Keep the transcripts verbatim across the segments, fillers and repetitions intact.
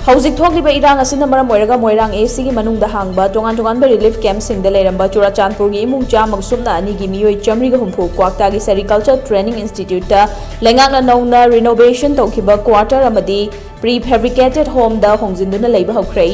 ꯍꯧꯖꯤꯛ ꯊꯣꯛꯂꯤꯕ ꯏꯔꯥꯡ ꯑꯁꯤꯅ ꯃꯔꯝ ꯑꯣꯏꯔꯒ ꯃꯣꯏꯔꯥꯡ ꯑꯦ ꯁꯤꯒꯤ ꯃꯅꯨꯡꯗ ꯍꯥꯡꯕ ꯇꯣꯉꯥꯟ ꯇꯣꯉꯥꯟꯕ ꯔꯤꯂꯤꯐ ꯀꯦꯝꯞꯁꯤꯡꯗ ꯂꯩꯔꯝꯕ ꯆꯨꯔꯥꯆꯥꯟꯄꯨꯔꯒꯤ ꯏꯃꯨꯡ ꯆꯥꯝꯃꯒ ꯁꯨꯞꯅ ꯑꯅꯤꯒꯤ ꯃꯤꯑꯣꯏ ꯆꯥꯃꯔꯤꯒ ꯍꯨꯝꯐꯨ ꯀ꯭ꯋꯥꯛꯇꯥꯒꯤ ꯁꯦꯔꯤꯀꯜꯆꯔ ꯇ꯭ꯔꯦꯅꯤꯡ ꯏꯟꯁꯇꯤꯇ꯭ꯌꯨꯠꯇ ꯂꯩꯉꯥꯛꯅ ꯅꯧꯅ ꯔꯤꯅꯣꯚꯦꯁꯟ ꯇꯧꯈꯤꯕ ꯀ꯭ꯋꯥꯇꯔ ꯑꯃꯗꯤ ꯄ꯭ꯔꯤ ꯐꯦꯕ꯭ꯔꯤꯀꯦꯇꯦꯗ ꯍꯣꯝꯗ ꯍꯣꯡꯖꯤꯟꯗꯨꯅ ꯂꯩꯕ ꯍꯧꯈ꯭ꯔꯦ꯫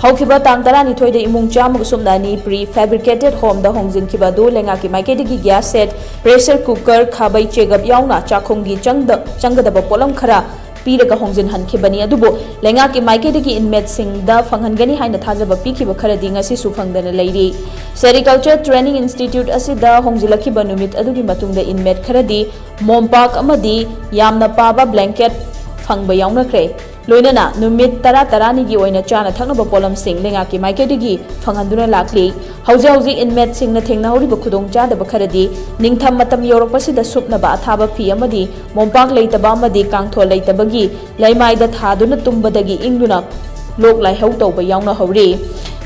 ꯍꯧꯈꯤꯕ ꯇꯥꯡ ꯇꯔꯥꯅꯤꯊꯣꯏꯗ ꯏꯃꯨꯡ ꯆꯥꯝꯃꯒ ꯁꯨꯞꯅ ꯑꯅꯤ ꯄ꯭ꯔꯤ ꯐꯦꯕ꯭ꯔꯤꯀꯦꯇꯦꯗ ꯍꯣꯝꯗ ꯍꯣꯡꯖꯤꯟꯈꯤꯕ ꯑꯗꯨ ꯂꯩꯉꯥꯛꯀꯤ ꯃꯥꯏꯀꯩꯗꯒꯤ ꯒ꯭ꯌꯥꯁ ꯁꯦꯠ, ꯄ꯭ꯔꯦꯁꯔ ꯀꯨꯀꯔ, ꯈꯥꯕꯩ ꯆꯦꯒꯞ ꯌꯥꯎꯅ ꯆꯥꯛꯈꯨꯝꯒꯤ ꯆꯪꯗ-, ꯆꯪꯒꯗꯕ ꯄꯣꯠꯂꯝ ꯈꯔ ꯄꯤꯔꯒ ꯍꯣꯡꯖꯤꯟꯍꯟꯈꯤꯕꯅꯤ꯫ ꯑꯗꯨꯕꯨ ꯂꯩꯉꯥꯛꯀꯤ ꯃꯥꯏꯀꯩꯗꯒꯤ ꯏꯟꯃꯦꯠꯁꯤꯡꯗ ꯐꯪꯍꯟꯒꯅꯤ ꯍꯥꯏꯅ ꯊꯥꯖꯕ ꯄꯤꯈꯤꯕ ꯈꯔꯗꯤ ꯉꯁꯤꯁꯨ ꯐꯪꯗꯅ ꯂꯩꯔꯤ꯫ ꯁꯦꯔꯤꯀꯜꯆꯔ ꯇ꯭ꯔꯦꯅꯤꯡ ꯏꯟꯁꯇꯤꯇ꯭ꯌꯨꯠ ꯑꯁꯤꯗ ꯍꯣꯡꯖꯤꯜꯂꯛꯈꯤꯕ ꯅꯨꯃꯤꯠ ꯑꯗꯨꯒꯤ ꯃꯇꯨꯡꯗ ꯏꯟꯃꯦꯠ ꯈꯔꯗꯤ ꯃꯣꯝꯄꯥꯛ ꯑꯃꯗꯤ ꯌꯥꯝꯅ ꯄꯥꯕ ꯕ꯭ꯂꯦꯡꯀꯦꯠ ꯐꯪꯕ ꯌꯥꯎꯅꯈ꯭ꯔꯦ꯫ ꯂꯣꯏꯅꯅ ꯅꯨꯃꯤꯠ ꯇꯔꯥ ꯇꯔꯥꯅꯤꯒꯤ ꯑꯣꯏꯅ ꯆꯥꯅ ꯊꯛꯅꯕ ꯄꯣꯠꯂꯝꯁꯤꯡ ꯂꯩꯉꯥꯛꯀꯤ ꯃꯥꯏꯀꯩꯗꯒꯤ ꯐꯪꯍꯟꯗꯨꯅ ꯂꯥꯛꯂꯤ꯫ ꯍꯧꯖꯤꯛ ꯍꯧꯖꯤꯛ ꯏꯟꯃꯦꯠꯁꯤꯡꯅ ꯊꯦꯡꯅꯍꯧꯔꯤꯕ ꯈꯨꯗꯣꯡꯆꯥꯗꯕ ꯈꯔꯗꯤ ꯅꯤꯡꯊꯝ ꯃꯇꯝ ꯌꯧꯔꯛꯄꯁꯤꯗ ꯁꯨꯞꯅꯕ ꯑꯊꯥꯕ ꯐꯤ ꯑꯃꯗꯤ ꯃꯣꯝꯄꯥꯛ ꯂꯩꯇꯕ ꯑꯃꯗꯤ ꯀꯥꯡꯊꯣꯜ ꯂꯩꯇꯕꯒꯤ ꯂꯩꯃꯥꯏꯗ ꯊꯥꯗꯨꯅ ꯇꯨꯝꯕꯗꯒꯤ ꯏꯪꯗꯨꯅ ꯂꯣꯛ ꯂꯥꯏꯍꯧ ꯇꯧꯕ ꯌꯥꯎꯅꯍꯧꯔꯤ꯫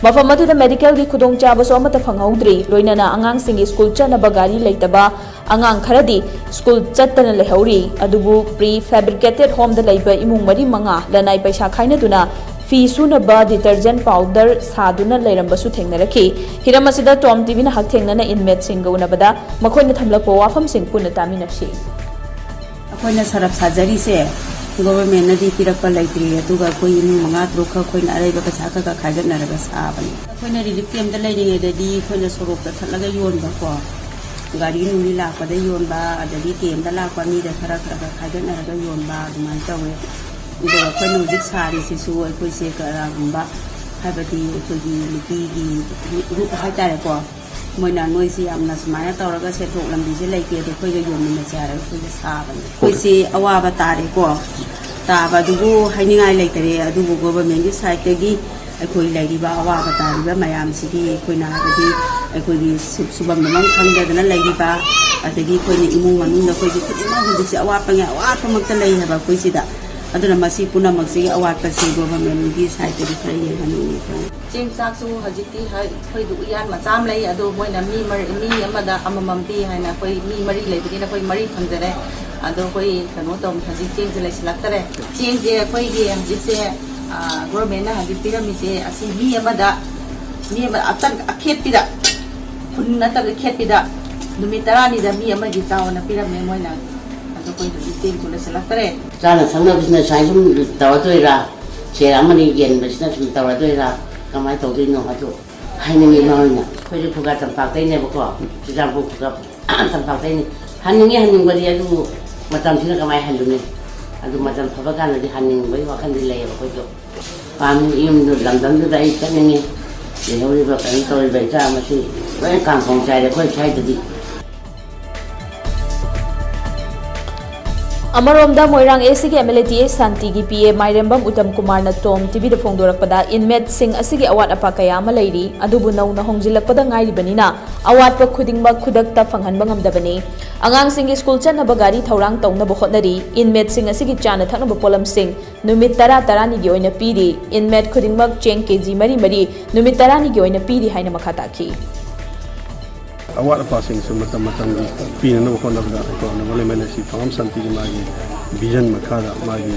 ꯃꯐꯝ ꯑꯗꯨꯗ ꯃꯦꯗꯤꯀꯦꯜꯒꯤ ꯈꯨꯗꯣꯡꯆꯥꯕꯁꯨ ꯑꯃꯠꯇ ꯐꯪꯍꯧꯗ꯭ꯔꯤ꯫ ꯂꯣꯏꯅꯅ ꯑꯉꯥꯡꯁꯤꯡꯒꯤ ꯁ꯭ꯀꯨꯜ ꯆꯠꯅꯕ ꯒꯥꯔꯤ ꯂꯩꯇꯕ ꯑꯉꯥꯡ ꯈꯔꯗꯤ ꯁ꯭ꯀꯨꯜ ꯆꯠꯇꯅ ꯂꯩꯍꯧꯔꯤ꯫ ꯑꯗꯨꯕꯨ ꯄ꯭ꯔꯤ ꯐꯦꯕ꯭ꯔꯤꯀꯦꯇꯦꯗ ꯍꯣꯝꯗ ꯂꯩꯕ ꯏꯃꯨꯡ ꯃꯔꯤ ꯃꯉꯥ ꯂꯅꯥꯏ ꯄꯩꯁꯥ ꯈꯥꯏꯅꯗꯨꯅ ꯐꯤ ꯁꯨꯅꯕ ꯗꯤꯇꯔꯖꯦꯟ ꯄꯥꯎꯗꯔ ꯁꯥꯗꯨꯅ ꯂꯩꯔꯝꯕꯁꯨ ꯊꯦꯡꯅꯔꯛꯈꯤ꯫ ꯍꯤꯔꯝ ꯑꯁꯤꯗ ꯇꯣꯝ ꯇꯤꯚꯤꯅ ꯍꯛꯊꯦꯡꯅꯅ ꯏꯟꯃꯦꯠꯁꯤꯡꯒ ꯎꯅꯕꯗ ꯃꯈꯣꯏꯅ ꯊꯝꯂꯛꯄ ꯋꯥꯐꯝꯁꯤꯡ ꯄꯨꯟꯅ ꯇꯥꯃꯤꯟꯅꯁꯤ꯫ ꯑꯩꯈꯣꯏꯅ ꯁꯔꯞ ꯁꯥꯖꯔꯤꯁꯦ ꯒꯣꯚꯔꯟꯃꯦꯟꯠꯅꯗꯤ ꯄꯤꯔꯛꯄ ꯂꯩꯇ꯭ꯔꯤ, ꯑꯗꯨꯒ ꯑꯩꯈꯣꯏ ꯏꯃꯨꯡ ꯃꯉꯥ ꯇꯔꯨꯛꯈꯛ ꯑꯩꯈꯣꯏꯅ ꯑꯔꯩꯕ ꯄꯩꯁꯥ ꯈꯔ ꯈꯔ ꯈꯥꯏꯒꯠꯅꯔꯒ ꯁꯥꯕꯅꯤ꯫ ꯑꯩꯈꯣꯏꯅ ꯔꯤꯂꯤꯐ ꯀꯦꯝꯞꯇ ꯂꯩꯔꯤꯉꯩꯗꯗꯤ ꯑꯩꯈꯣꯏꯅ ꯁꯣꯔꯣꯛꯇ ꯊꯠꯂꯒ ꯌꯣꯟꯕꯀꯣ, ꯒꯥꯔꯤ ꯅꯨꯡꯂꯤ ꯂꯥꯛꯄꯗ ꯌꯣꯟꯕ, ꯑꯗꯒꯤ ꯀꯦꯝꯞꯇ ꯂꯥꯛꯄ ꯃꯤꯗ ꯈꯔ ꯈꯔ ꯈꯔ ꯈꯥꯏꯒꯠꯅꯔꯒ ꯌꯣꯟꯕ ꯑꯗꯨꯃꯥꯏꯅ ꯇꯧꯋꯦ꯫ ꯑꯗꯨꯒ ꯑꯩꯈꯣꯏꯅ ꯍꯧꯖꯤꯛ ꯁꯥꯔꯤꯁꯤꯁꯨ ꯑꯩꯈꯣꯏꯁꯦ ꯀꯅꯥꯒꯨꯝꯕ, ꯍꯥꯏꯕꯗꯤ ꯑꯩꯈꯣꯏꯒꯤ ꯅꯨꯄꯤꯒꯤ ꯒ꯭ꯔꯨꯞ ꯍꯥꯏꯇꯥꯔꯦꯀꯣ, ꯃꯣꯏꯅ ꯅꯣꯏꯁꯤ ꯌꯥꯝꯅ ꯁꯨꯃꯥꯏꯅ ꯇꯧꯔꯒ ꯁꯦꯟꯊꯣꯛ ꯂꯝꯕꯤꯁꯦ ꯂꯩꯇꯦ, ꯑꯗꯣ ꯑꯩꯈꯣꯏꯒ ꯌꯣꯟꯃꯤꯟꯅꯁꯦ ꯍꯥꯏꯔꯒ ꯑꯩꯈꯣꯏꯁꯦ ꯁꯥꯕꯅꯦ꯫ ꯑꯩꯈꯣꯏꯁꯤ ꯑꯋꯥꯕ ꯇꯥꯔꯦꯀꯣ, ꯇꯥꯕ ꯑꯗꯨꯕꯨ ꯍꯥꯏꯅꯤꯡꯉꯥꯏ ꯂꯩꯇꯔꯦ꯫ ꯑꯗꯨꯕꯨ ꯒꯣꯚꯔꯟꯃꯦꯟꯠꯀꯤ ꯁꯥꯏꯠꯇꯒꯤ ꯑꯩꯈꯣꯏ ꯂꯩꯔꯤꯕ ꯑꯋꯥꯕ ꯇꯥꯔꯤꯕ ꯃꯌꯥꯝꯁꯤꯒꯤ ꯑꯩꯈꯣꯏꯅ, ꯍꯥꯏꯕꯗꯤ ꯑꯩꯈꯣꯏꯒꯤ ꯁꯨ-, ꯁꯨꯐꯝ ꯅꯣꯝꯐꯝ ꯈꯪꯗꯗꯅ ꯂꯩꯔꯤꯕ, ꯑꯗꯒꯤ ꯑꯩꯈꯣꯏꯅ ꯏꯃꯨꯡ ꯃꯅꯨꯡꯗ ꯑꯩꯈꯣꯏꯒꯤ ꯈꯨꯗꯤꯡꯃꯛ ꯍꯧꯖꯤꯛꯁꯦ ꯑꯋꯥꯠꯄꯉꯩ ꯑꯋꯥꯠꯄꯃꯛꯇ ꯂꯩ ꯍꯥꯏꯕ ꯑꯩꯈꯣꯏꯁꯤꯗ꯫ ꯑꯗꯨꯅ ꯃꯁꯤ ꯄꯨꯝꯅꯃꯛꯁꯤꯒꯤ ꯑꯋꯥꯠꯄꯁꯤ ꯒꯣꯚꯔꯟꯃꯦꯟꯠꯀꯤ ꯁꯥꯏꯠꯇꯒꯤ ꯈꯔ ꯌꯦꯡꯍꯟꯅꯤꯡꯉꯤ ꯑꯩꯈꯣꯏꯅ꯫ ꯆꯦꯡ ꯆꯥꯛꯁꯨ ꯍꯧꯖꯤꯛꯇꯤ ꯍ-, ꯑꯩꯈꯣꯏꯗꯨ ꯎꯌꯥꯟ ꯃꯆꯥ ꯑꯃ ꯂꯩ, ꯑꯗꯣ ꯃꯣꯏꯅ ꯃꯤ ꯃꯔꯤ, ꯃꯤ ꯑꯃꯗ ꯑꯃꯃꯝ ꯄꯤ ꯍꯥꯏꯅ ꯑꯩꯈꯣꯏ ꯃꯤ ꯃꯔꯤ ꯂꯩꯕꯅꯤꯅ ꯑꯩꯈꯣꯏ ꯃꯔꯤ ꯐꯪꯖꯔꯦ꯫ ꯑꯗꯣ ꯑꯩꯈꯣꯏ ꯀꯩꯅꯣ ꯇꯧ-, ꯍꯧꯖꯤꯛ ꯆꯦꯡꯁꯦ ꯂꯩꯁꯤꯜꯂꯛꯇꯔꯦ꯫ ꯆꯦꯡꯁꯦ ꯑꯩꯈꯣꯏꯒꯤ ꯍꯧꯖꯤꯛꯁꯦ ꯒꯣꯔꯃꯦꯟꯅ ꯍꯧꯖꯤꯛ ꯄꯤꯔꯝꯃꯤꯁꯦ ꯑꯁꯤ ꯃꯤ ꯑꯃꯗ, ꯃꯤ ꯑꯃ ꯑꯆꯪ ꯑꯈꯦꯠꯄꯤꯗ, ꯈꯨꯟ ꯅꯠꯇꯕꯗ ꯈꯦꯠꯄꯤꯗ ꯅꯨꯃꯤꯠ ꯇꯔꯥꯅꯤꯗ ꯃꯤ ꯑꯃꯒꯤ ꯆꯥꯎꯅ ꯄꯤꯔꯝꯃꯦ ꯃꯣꯏꯅ꯫ ꯑꯗꯣ ꯑꯩꯈꯣꯏ ꯍꯧꯖꯤꯛ ꯆꯦꯡꯁꯨ ꯂꯩꯁꯤꯜꯂꯛꯇ꯭ꯔꯦ꯫ ꯆꯥꯅ ꯊꯛꯅꯕꯁꯤꯅ ꯁꯨꯃꯥꯏꯅ ꯁꯨꯝ ꯇꯧꯔꯗꯣꯏꯔꯥ? ꯁꯦꯔ ꯑꯃꯅꯤ ꯌꯦꯟꯕꯁꯤꯅ ꯁꯨꯝ ꯇꯧꯔꯗꯣꯏꯔꯥ? ꯀꯃꯥꯏꯅ ꯇꯧꯗꯣꯏꯅꯣ? ꯑꯗꯨ ꯍꯥꯏꯅꯤꯡꯉꯤ ꯏꯃꯥ ꯍꯣꯏꯅ꯫ ꯑꯩꯈꯣꯏꯁꯨ ꯈꯨꯒꯥ ꯇꯝꯄꯥꯛꯇꯩꯅꯦꯕꯀꯣ, ꯆꯨꯔꯆꯥꯟꯄꯨꯔ ꯈꯨꯒꯥ ꯇꯝꯄꯥꯛꯇꯩꯅꯤ꯫ ꯍꯟꯅꯤꯡꯉꯤ, ꯍꯟꯅꯤꯡꯕꯗꯤ, ꯑꯗꯨꯕꯨ ꯃꯇꯝꯁꯤꯅ ꯀꯃꯥꯏꯅ ꯍꯜꯂꯨꯅꯤ? ꯑꯗꯨ ꯃꯇꯝ ꯐꯕ ꯀꯥꯟꯗꯗꯤ ꯍꯟꯅꯤꯡꯕꯒꯤ ꯋꯥꯈꯜꯗꯤ ꯂꯩꯌꯦꯕ ꯑꯩꯈꯣꯏꯁꯨ꯫ ꯄꯥꯝꯃꯤ, ꯌꯨꯝꯗꯨ, ꯂꯝꯗꯝꯗꯨꯗ ꯑꯩ ꯆꯠꯅꯤꯡꯉꯤ꯫ ꯂꯩꯍꯧꯔꯤꯕ, ꯀꯩꯅꯣ ꯇꯧꯔꯤꯕ ꯏꯆꯥ ꯃꯁꯨ ꯂꯣꯏꯅ ꯀꯥꯡꯈꯣꯡ ꯆꯥꯏꯔꯦ ꯑꯩꯈꯣꯏ ꯁ꯭ꯋꯥꯏꯗꯗꯤ꯫ ꯑꯃꯔꯣꯝꯗ, ꯃꯣꯏꯔꯥꯡ ꯑꯦ ꯁꯤꯒꯤ ꯑꯦꯝ ꯑꯦꯜ ꯑꯦ ꯇꯤ ꯑꯦꯁ ꯁꯥꯟꯇꯤꯒꯤ ꯄꯤ ꯑꯦ ꯃꯥꯏꯔꯦꯝꯕꯝ ꯎꯇꯝ ꯀꯨꯃꯥꯔꯅ ꯇꯣꯝ ꯇꯤꯚꯤꯗ ꯐꯣꯡꯗꯣꯔꯛꯄꯗ, ꯏꯟꯃꯦꯠꯁꯤꯡ ꯑꯁꯤꯒꯤ ꯑꯋꯥꯠ ꯑꯄꯥ ꯀꯌꯥ ꯑꯃ ꯂꯩꯔꯤ, ꯑꯗꯨꯕꯨ ꯅꯧꯅ ꯍꯣꯡꯖꯤꯜꯂꯛꯄꯗ ꯉꯥꯏꯔꯤꯕꯅꯤꯅ, ꯑꯋꯥꯠꯄ ꯈꯨꯗꯤꯡꯃꯛ ꯈꯨꯗꯛꯇ ꯐꯪꯍꯟꯕ ꯉꯝꯗꯕꯅꯤ꯫ ꯑꯉꯥꯡꯁꯤꯡꯒꯤ ꯁ꯭ꯀꯨꯜ ꯆꯠꯅꯕ ꯒꯥꯔꯤ ꯊꯧꯔꯥꯡ ꯇꯧꯅꯕ ꯍꯣꯠꯅꯔꯤ꯫ ꯏꯟꯃꯦꯠꯁꯤꯡ ꯑꯁꯤꯒꯤ ꯆꯥꯅ ꯊꯛꯅꯕ ꯄꯣꯠꯂꯝꯁꯤꯡ ꯅꯨꯃꯤꯠ ꯇꯔꯥ ꯇꯔꯥꯅꯤꯒꯤ ꯑꯣꯏꯅ ꯄꯤꯔꯤ꯫ ꯏꯟꯃꯦꯠ ꯈꯨꯗꯤꯡꯃꯛ ꯆꯦꯡ ꯀꯦ ꯖꯤ ꯃꯔꯤ ꯃꯔꯤ ꯅꯨꯃꯤꯠ ꯇꯔꯥꯅꯤꯒꯤ ꯑꯣꯏꯅ ꯄꯤꯔꯤ ꯍꯥꯏꯅ ꯃꯈꯥ ꯇꯥꯈꯤ꯫ ꯑꯋꯥꯠ ꯑꯄꯥꯁꯤꯡꯁꯨ ꯃꯇꯝ ꯃꯇꯝꯒꯤ ꯄꯤꯅꯅꯕ ꯍꯣꯠꯅꯕꯗ ꯑꯩꯈꯣꯏ ꯑꯣꯅꯔꯦꯕꯜ ꯑꯦꯝ ꯑꯦꯜ ꯑꯦ ꯁꯤ ꯊꯧꯔꯝ ꯁꯥꯟꯇꯤꯒꯤ ꯃꯥꯒꯤ ꯚꯤꯖꯟ ꯃꯈꯥꯗ, ꯃꯥꯒꯤ,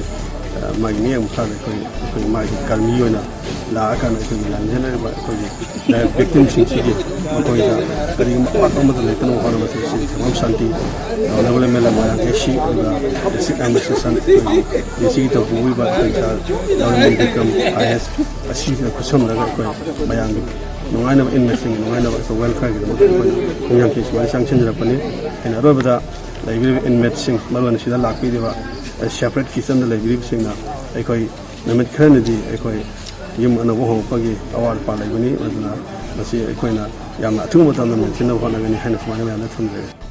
ꯑ, ꯃꯥꯒꯤ ꯃꯤꯠꯌꯦꯡ ꯃꯈꯥꯗ ꯑꯩꯈꯣꯏ, ꯑꯩꯈꯣꯏ ꯃꯥꯒꯤ ꯀꯔꯃꯤ ꯑꯣꯏꯅ ꯂꯥꯛꯑꯀꯥꯟꯗ ꯑꯩꯈꯣꯏꯒꯤ ꯂꯥꯟꯖꯦꯜꯂꯛꯂꯤꯕ ꯑꯩꯈꯣꯏꯒꯤ ꯗꯥꯏꯔꯦꯛ ꯚꯤꯛꯇꯤꯝꯁꯤꯡꯁꯤꯒꯤ ꯃꯈꯣꯏꯗ ꯀꯔꯤꯒꯨꯝꯕ ꯑꯋꯥꯠꯄ ꯑꯃꯠꯇ ꯂꯩꯇꯅꯕ ꯍꯣꯠꯅꯕ ꯊꯕꯛꯁꯤ ꯊꯧꯔꯝ ꯁꯥꯟꯇꯤ, ꯑꯣꯅꯔꯦꯕꯜ ꯑꯦꯝ ꯑꯦꯜ ꯑꯦ ꯃꯣꯏꯔꯥꯡ ꯑꯦ ꯁꯤ, ꯑꯗꯨꯒ ꯗꯤꯁꯇ꯭ꯔꯤꯛ ꯑꯦꯗꯃꯤꯅꯤꯁꯇ꯭ꯔꯦꯁꯟ, ꯑꯩꯈꯣꯏꯒꯤ ꯗꯤ ꯁꯤꯒꯤ ꯇꯧꯕꯤꯔꯤꯕ ꯑꯩꯈꯣꯏ ꯁꯥꯔ ꯗꯥꯎꯔꯦꯝꯕꯝ ꯕꯤꯀ꯭ꯔꯝ ꯑꯥꯏ ꯑꯦꯁ ꯑꯁꯤꯅ ꯈꯨꯠꯁꯝꯅꯔꯒ ꯑꯩꯈꯣꯏ ꯃꯌꯥꯝꯒꯤ ꯅꯨꯡꯉꯥꯏꯅꯕ, ꯏꯟꯃꯦꯠꯁꯤꯡꯒꯤ ꯅꯨꯡꯉꯥꯏꯅꯕ ꯑꯩꯈꯣꯏ ꯋꯦꯜꯐꯤꯌꯔꯒꯤꯗꯃꯛꯇ ꯑꯩꯈꯣꯏꯅ ꯈꯣꯡꯖꯪ ꯀꯦꯁ ꯋꯥꯔꯤ ꯆꯪꯁꯤꯟꯖꯔꯛꯄꯅꯤ꯫ ꯑꯩꯅ ꯑꯔꯣꯏꯕꯗ ꯂꯩꯕꯤꯔꯤꯕ ꯏꯟꯃꯦꯠꯁꯤꯡ, ꯃꯔꯨꯑꯣꯏꯅ ꯁꯤꯗ ꯂꯥꯛꯄꯤꯔꯤꯕ, ꯑ, ꯁꯦꯄꯔꯦꯠ ꯀꯤꯆꯟꯗ ꯂꯩꯕꯤꯔꯤꯕꯁꯤꯡꯅ ꯑꯩꯈꯣꯏ ꯅꯨꯃꯤꯠ ꯈꯔꯅꯤꯗꯤ ꯑꯩꯈꯣꯏ ꯌꯨꯝ ꯑꯅꯧꯕ ꯍꯣꯡꯂꯛꯄꯒꯤ ꯑꯋꯥꯠ ꯑꯄꯥ ꯂꯩꯕꯅꯤ꯫ ꯑꯗꯨꯅ ꯃꯁꯤ ꯑꯩꯈꯣꯏꯅ ꯌꯥꯝꯅ ꯑꯊꯨꯕ ꯃꯇꯝꯗ ꯃꯦꯟꯁꯤꯟꯅꯕ ꯍꯣꯠꯅꯒꯅꯤ ꯍꯥꯏꯅ ꯁꯨꯃꯥꯏꯅ ꯃꯌꯥꯝꯗ ꯊꯝꯖꯒꯦ꯫